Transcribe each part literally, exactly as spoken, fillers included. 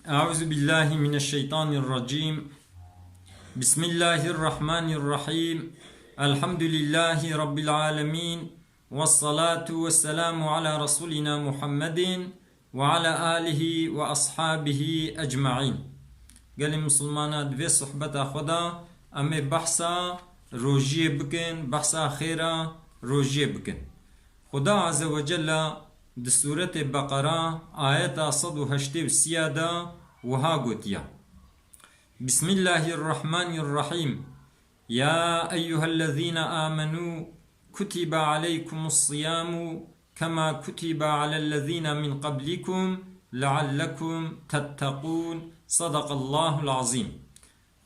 أعوذ بالله من الشيطان الرجيم. بسم الله الرحمن الرحيم. الحمد لله رب العالمين. والصلاة والسلام على رسولنا محمد وعلى آله وأصحابه أجمعين. Gelê misilmana, di vê sohbeta xwe de em ê behsa rojiyê bikin, behsa xêra rojiyê bikin. Xuda Azze ve Celle di Sûretê Beqera ayeta sed û heştê û sî de wiha gotiye: Bismillahirrahmanirrahîm. Ya eyyuhellezîne âmenû kutibe aleykumus siyâmu kema kutibe alellezîne min qablikum leallekum tetteqûn. Sadaqallahul azîm.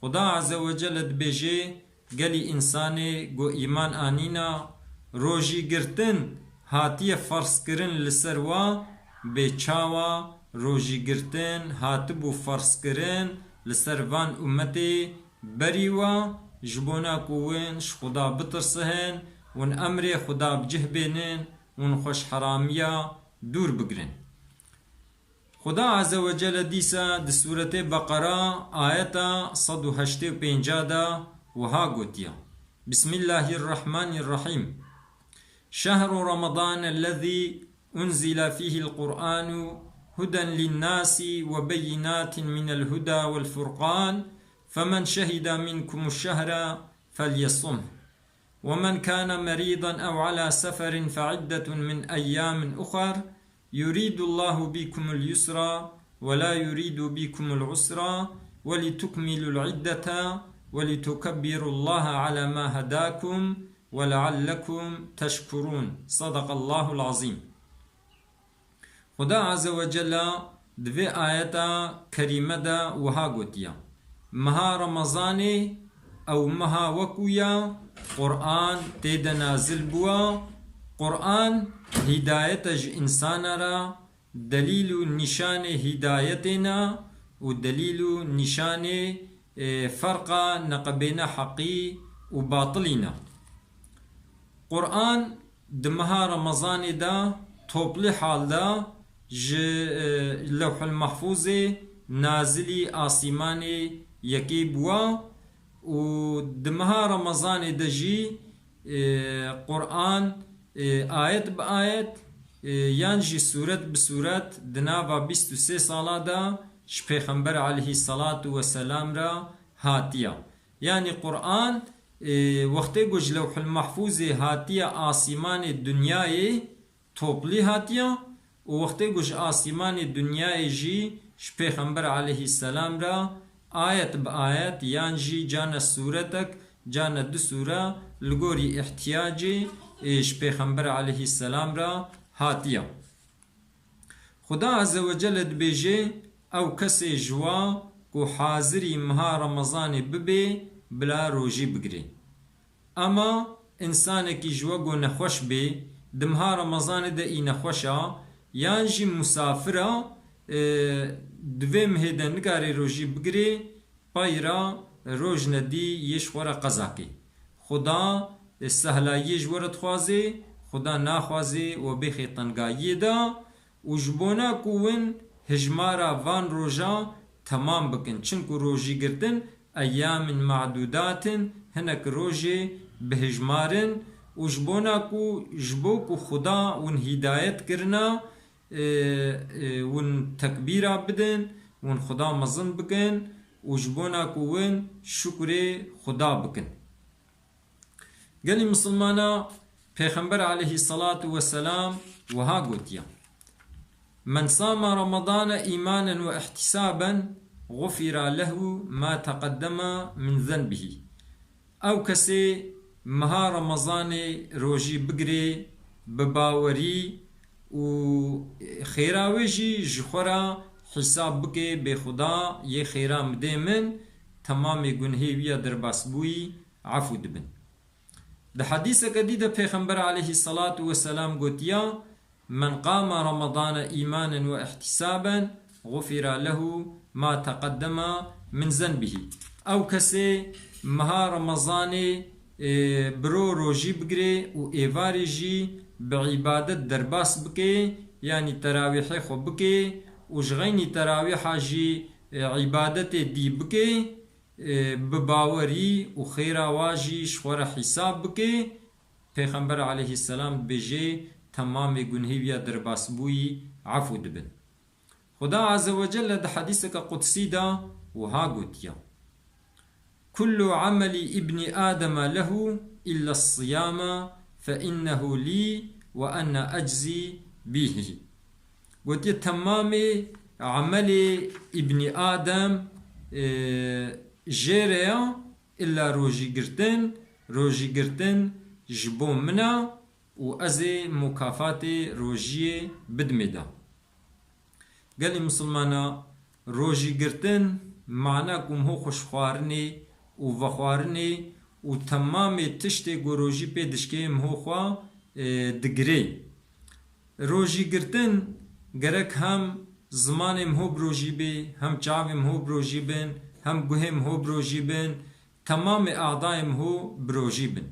Xuda Azze ve Celle dibêje: Gelî însanê ku îman anîna, rojî girtin hatiye ferzkirin li ser wa, bê çawa rojî girtin hatibû ferzkirin li ser van ummetê berî wa, ji bona ku win ji Xuda bitirsihin, win emrê Xuda bi cih bênin, win xwe ji heramiya dûr bigrin. Xuda Azze ve Celle dîsa di Sûretê Beqera ayeta sed û heştê û pênc de wiha gotiye: Bismillahirrahmanirrahîm. Şehru Ramadan ellezî unzile fîhil Qur'anu huden linnâsi ve beyinatin minel huda vel furqan, femen şehide minkumuş şehre felyesumh. ومن كان مريضا أو على سفر فعدة من أيام أخر، يريد الله بكم اليسر ولا يريد بكم العسر، ولتكملوا العدة ولتكبروا الله على ما هداكم ولعلكم تشكرون. صدق الله العظيم. Xuda Azze ve Celle di vê ayeta kerîme de wiha gotiye: Meha Remezanê ew meha wekû ye, Qur'an tê de nazil bûye. Qur'an hîdayet e ji însana re, delîl û nîşanê hîdayetê ne û delîl û nîşanê, e, ferqa neqebêne heqî û batilî ne. Qur'an di meha Remezanê de toplî hal de ji, e, Lewhul Mahfûzê nazilî asîmanê yekê bûwa û di meha Remezanê de jî, e, Qur'an, e, ayet bi ayet, e, yan jî sûret bi sûret di nava bîst û sê sala de ji Pêxember aleyhî selatu weselam re hatiye. Yanî Qur'an, e, wextê ku ji Lewhul Mahfûzê hatiye asîmanê dinyayê, toplî hatiye û wextê ku ji asîmanê dinyayê jî ji Pêxember aleyhî selam re ayet bi ayet yan jî cane sûretek, cane du sûre li gorî îhtiyacê, e, ji Pêxember aleyhî selam re hatiye. Xuda Azze ve Celle dibêje: Ew kesê ji wa ku hazirî meha Remezanê bibe, bila rojî bigire. Ema însanekî ji we ku nexweş bê, di meha Remezanê de î nexweş a, yan jî musafir a, e, di vê mehê de nikare rojî bigire, pay re roj nedî yê ji xwe re qeza kê. Xuda, e, sehlayiyê ji we re dixwaze, Xuda naxwaze we bêxê tengayiyê de û ji bona ku win hijmara van roja temam bikin. Çinku rojî girtin eyyamin ma'dudat in, hinek rojê bi hijmar in û ji bona ku, ji bo ku Xuda win hîdayet kirina, e, e, win tekbîra bidin, win Xuda mezin bikin û ji bona ku win şukurê Xuda bikin. Gelî misilmana, Pêxember aleyhî selatu weselam wiha gotiye: Men sama Ramadane îmanen ve ihtisaben, gufira lehu ma teqeddeme min zenbihî. Ew kesê meha Remezanê rojî bigirê bi bawerî û xêra wê jî ji xwe re hîsab bike, bê Xuda yê xêra midê min, temamê gunhê wî ya derbasbûyî efû dibin. Di hedîseke dî de Pêxember aleyhî selatu weselam gotiya: Men qama Ramadane îmanen ve ihtisaben, gufira lehu ma teqeddema min zenbihî. Ew kesê meha Remezanê, e, biro rojî bigirê û êvarê jî bi îbadet derbas bike, yanî terawîhê xwe bike, û ji xeynî terawîha jî, e, îbadetê dî bike, e, bi bawerî û xêra wa jî ji xwe re hîsab bike, Pêxember aleyhisselam dibêje, temamê gunhê wî ya derbasbûyî efû dibin. Xuda Azze ve Celle di hedîseke qudsî de wiha gotiye, "Kullu ameli ibni Ademe lehu illa siyama fe innehu li ve ene eczî bihi." Gotiye, temamê emelê Îbnî Adem, e, jê re ya, illa rojîgirtin, rojîgirtin ji bo min e û ez ê mukafatê rojiyê bidimê de. Gelê misilmana, rojîgirtin mana ku miho xwe ji xwarinê û vexwarinê û temamê tiştê ku rojî pê dişkê miho xwe, e, digirê. Rojîgirtin gerek hem zimanê miho bi rojî bê, hem çavê miho bi rojî bin, hem guhê miho bi rojî bin, temamê adayê miho bi rojî bin.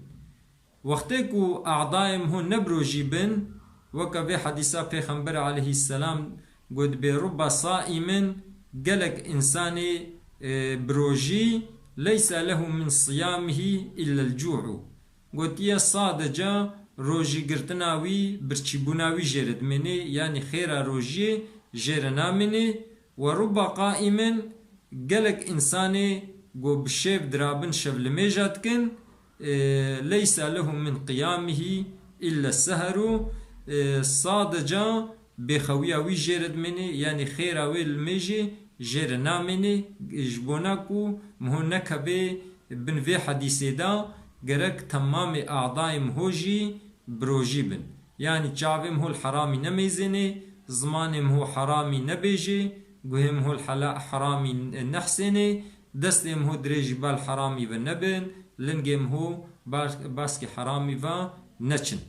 Wextê ku adayê miho ne bi rojî bin, weke vê hedîsa Pêxember aleyhisselam got, "Bê rubba saimin", gelek însanê, e, bi rojî, "leysa lehu min siyamihi illa el-cu'u." Gotiye, sadece rojîgirtina wî, birçîbûna wî jê re dimêne, yanî xêra rojiyê jê re namêne. "Ve rubba qaimin", gelek însanê ku bi şev dirabin, şevlimêja dikin, e, "leysa lehu min qiyamihi illa seheru", e, sadece bêxewiya wî jê re dimêne, yanî xêra wê limêjê jê re namêne, ji bona ku miho nekeve bin vê hedîsê de, gerek temamê adayê miho jî bi rojî bin. Yanî çavê miho li heramî nemêzêne, zimanê miho heramî nebêje, guhê miho li hela-, heramî nehsêne, destê miho dirêjî bal heramî ve nebin, lingê miho bar-, baskê heramî ve neçin.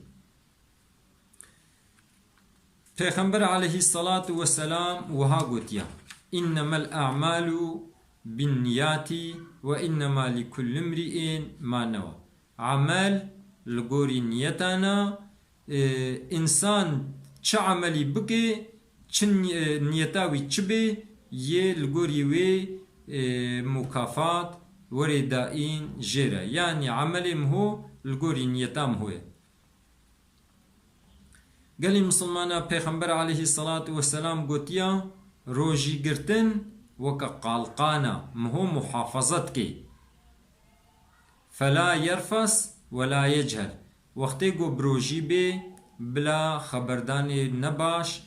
Pêxember aleyhisselatu vesselam wiha gotiye, "Innemel a'malu binniyati ve innema likullimri'in ma newa." Amel li gorî niyetana, e, însan çi emelî bike, çi ni-, e, niyeta wî çi bê, yê li gorî wê, e, mukafat werê dayîn jê re. Yanî emelê miho li gorî niyeta miho ye. Gelî misilmana, Pêxember aleyhisselatu vesselam gotiya, rojîgirtin weke qalqana, miho muhafaza dike. "Fela yerfes ve la yechel." Wextê ku bi rojî bê, bila xeberdanê nebaş,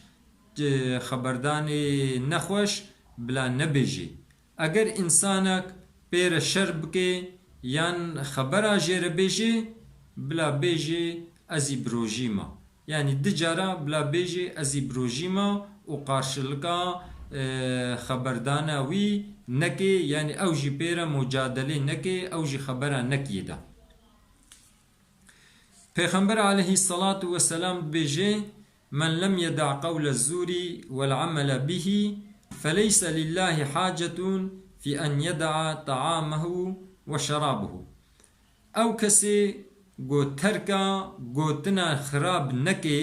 e, xeberdanê nexweş bila nebêjê. Eger însanek pê re şer bike yan xebera jê re bêje, bila bêje, "Ez î bi rojî me." Yanî du cara bila bêje, "Ez î bi rojî me" û qarşilika, e, xeberdana wî neke, yanî ew jî pê re mucadelê neke, ew jî xebera nekiyê de. Pêxember aleyhisselatu vesselam dibêje, "Men lem yeda qewle zûrî wel amele bihî, feleyse lillahi hacetun fi en yeda ta'amehu ve şerabehu." Ew kesê ku terka gotina xirab neke,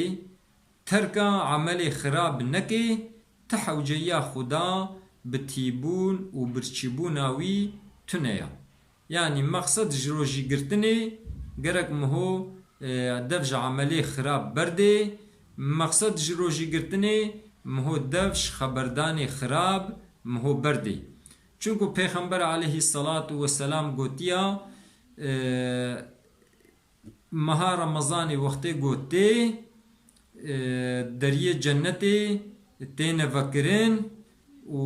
terka emelê xirab neke, ti hewceyiya Xuda bi tîbûn û birçîbûna wî tune ye. Yanî mexsed ji rojîgirtinê gerek miho, e, dev ji emelê xirab berdê. Mexsed ji rojîgirtinê miho dev ji xeberdanê xirab miho berdê. Çunku Pêxember aleyhisselatu vesselam gotiya, e, meha Remezanê wextê ku tê, e, deriyê cennetê têne vekirin û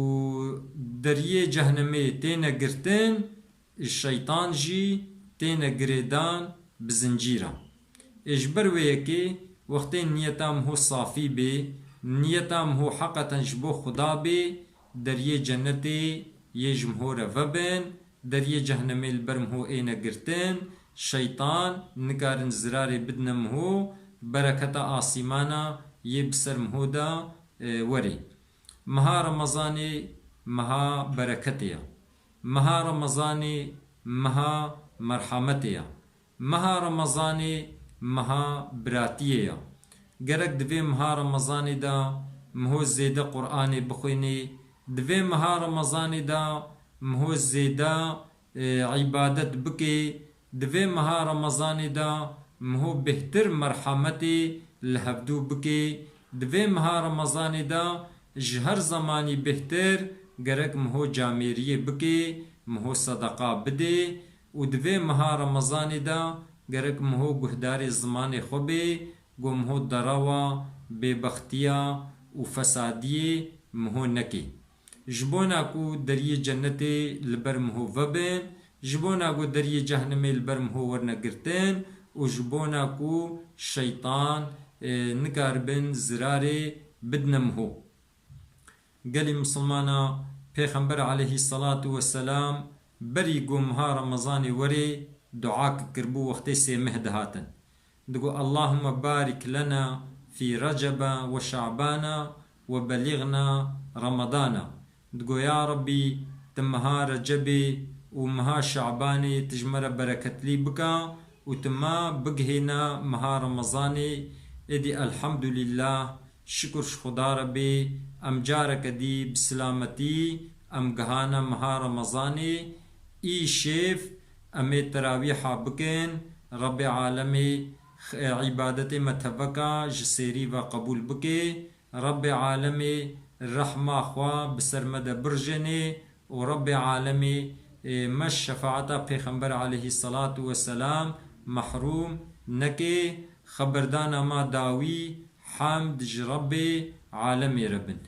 deriyê cehnemê têne girtin, şeytan jî têne girêdan bi zincîran. Ê ji ber wê yekê wextê niyeta miho safî bê, niyeta miho heqeten ji bo Xuda bê, deriyê cennetê yê ji miho re vebin, deriyê cehnemê li ber miho êne girtin, şeytan nikarin zirarê bidine miho, bereketa asîmana yê bi ser miho de, e, werê. Meha Remezanê meha bereketê ye. Meha Remezanê meha merhametê ye. Meha Remezanê meha biratiyê ye. Gerek di vê meha Remezanê de miho zêde Qur'anê bixwînê, di vê meha Remezanê de miho zêde, e, îbadet bikê, di vê meha Remezanê de miho bêhtir merhemetê li hevdû bikê, di vê meha Remezanê de ji her zemanî bêhtir gerek miho camêriyê bikê, miho sedeqa bidê û di vê meha Remezanê de gerek miho guhdarê zimanê xwe bê, ku miho derewa bêbextiya û fesadiyê miho nekê. Ji bona ku deriyê cennetê li ber miho vebin, ji bona ku deriyê cehnemê li ber miho werne girtin û ji bona ku şeytan, e, nikaribin zirarê bidine miho. Gelî misilmana, Pêxember aleyhî selatu weselam berî ku meha Remezanê werê dua kiribû wextê sê meh dihatin. Digo, "Allahümme barik lena fi Recebe ve Şabana ve beliğna Ramadana." Digo, "Ya Rabbî, tu meha Recebê û meha Şabanê tu ji me re bereketlî bika û tu me bigihêne meha Remezanê." Êdî elhamdulillah, şikir ji Xuda re bê, em careke dî bi silametî em gihane meha Remezanê. Î şêv em ê terawîha bikin, Rebbê alemê, x-, îbadetê me teveka ji sêrî ve qebûl bikê. Rebbê alemê rehma xwe bi ser me de birjênê û Rebbê alemê, ê, me şefaeta Pêxember aleyhî selatu weselam mehrûm nekê. Xeberdana ma dawî hemd ji Rebbê alemê re bin.